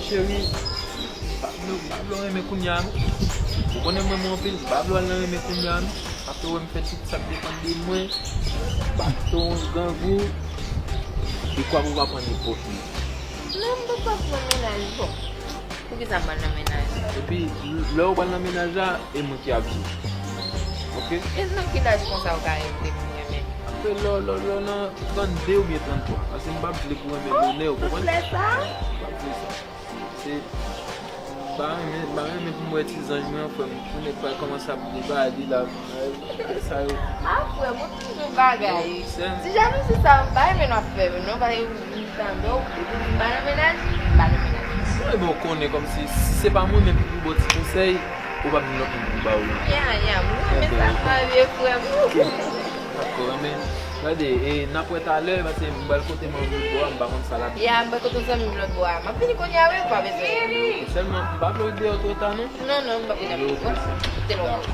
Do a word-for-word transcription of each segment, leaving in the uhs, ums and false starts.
Cheri, m pa vle, m pa vle w renmen kounye a non. Ou konnen m renmen w anpil, m pa vle w al nan renmen kounye a non. Apre w wè m fè tout sa k depann de mwen, m pa vle w grangou, dekwa pou w pa pran nenpòt moun. Non, m pap pran mennaj, bon. Poukisa m pral nan mennaj? Epi, lè w pral nan mennaj la, e mwen ki ap viv. Oke? E nan ki laj konsa ou ka rete pou renmen? Apre lè, lè, lè nan trannde oubyen tranntwa. Paske m p ap vle pou renmen lonè, ou konprann? Ou vle sa? M p ap vle sa. Se, m pa renmen, m pa renmen pou m wè ti zanj mwen an, frè m. Pou nèg pral kòmanse ap debale la, sa yo. Ah, frè m, ou toujou bagay. Ti jalouzi sa, m pa renmen n ap fè, non, paske m tande w, depi m pa nan mennaj, m pa nan mennaj. Mwen, bon, konnen kòmsi, si se pa mwen menm ki pou ba w ti konsèy, ou p ap gen lòt moun pou ba w li. Ya, ya, mwen renmen sa, mwen vye frè m. Dakò, men, gade, e, n ap wè talè, paske m pral kote m anvi bò a, m pa konn sa l ap di. Ya, m pral kote zanmi m lòt bò a. M ap vini kounye a, wi, ou pa bezwen. Sèlman, m pa vle w deyò twò ta, non. Non, non, m pa vini. Te bon.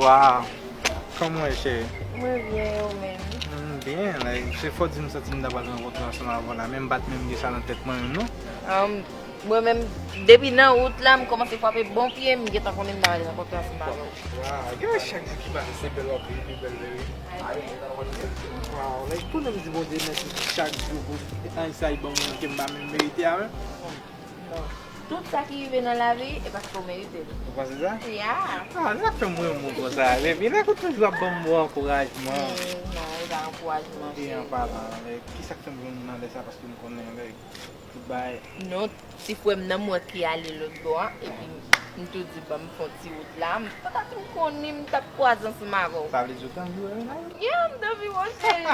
Wow. Kòman w ye, cheri? Mwen byen, e ou menm? M byen, like, se fò di m santi m ta pral rankontre ansanm avè w la, men m pa t menm gen sa nan tèt mwen menm, non. Um, mwen menm, depi nan wout la, m kòmanse frape bon pye, m gentan konnen m ta pral rankontre ansanm avè w. Wow, gen chak jou ki pase se bèl w ap viv, pi bèl vre. Wow, like, konnen m di Bondye mèsi pou chak jou pou anj sa li ban mwen ke m pa menm merite a menm. Non. Tout sa ki rive nan lavi, e paske w merite l. Ou panse sa? Ya. Ah, se sa k fè m renmen w konsa, baby. Like, ou toujou ap ban m bon ankourajman. Hmm, non, e pa ankourajman, cheri. E an palan, like, ki sa k fè m jwenn ou nan lè sa, paske m konnen, like, tout bagay. Non, ti frè m nan m wè ki ale lòt bò a, epi m tou di, "Ban m fè yon ti wout la." M, poutèt m konnen m t ap kwaze ansanm avè w. Sa vle di w t anvi wè m la? Yeah, m t anvi wè w, cheri.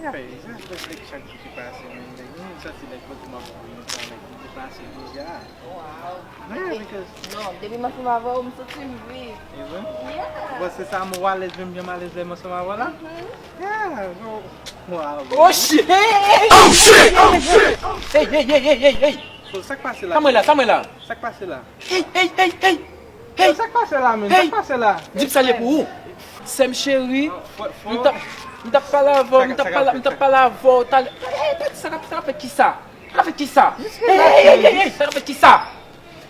Anyway, sa se like chak jou ki pase, men, like, mwen menm santi like bòt m ap voye yon tan, like, li deplase deja. Wow. Yeah, because non, depi m ansanm avè w, m santi m viv. E vre? Yeah. Bon, se sa, m alèz menm jan m alèz lè m ansanm avè w la? Mhm. Yeah, so, wow. Oh shit! Oh shit! Oh shit! Hey, hey, hey, hey, hey, hey! So, sa k pase la? Sa mwen la, sa mwen la? Sa k pase la? Hey, hey, hey, hey! Hey! Sa k pase la, menm? Sa k pase la? Di m sa l ye pou ou. Sè m cheri, m t ap, m t ap pale avè w, m t ap pale, m t ap pale avè w talè. Hey, pa di sa, sa k ap fèt kisa? Sa k ap fèt kisa? Hey, hey, hey, hey, hey, sa k ap fèt kisa?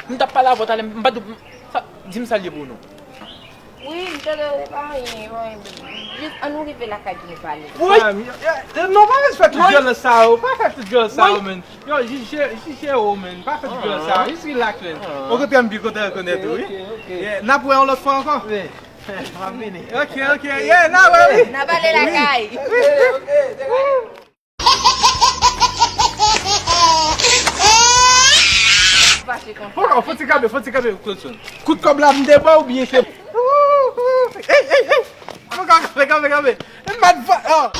M t ap pale avè w talè, m pa di w, sa, di m sa l ye pou ou non. Wi, m tande w, e pa anyen, e pa anyen, baby. Jis ann nou rive lakay pou nou pale. Wi. Fam, yo, yo, non, pa fè tout vyolans sa yo, pa fè tout vyolans sa yo, man. Yo, jis jere, jis jere w, man. Pa fè tout vyolans sa yo, jis relax, man. Okontrè, m byen kontan rekonèt ou, wi. Ok, ok, ok. Yeah, n ap wè yon lòt fwa ankò. Wi. M ap vini. Ok, ok, yeah, n ap wè, wi. N ap pale lakay. Wi. Ok, ok, ok. Fache konsa. Fò, fò ti kanpe, fò ti kanpe, Claudson. Kout kòb la m te ba w oubyen se. Ey, ey, ey. Fò kanpe, kanpe, kanpe. M pa t va, oh.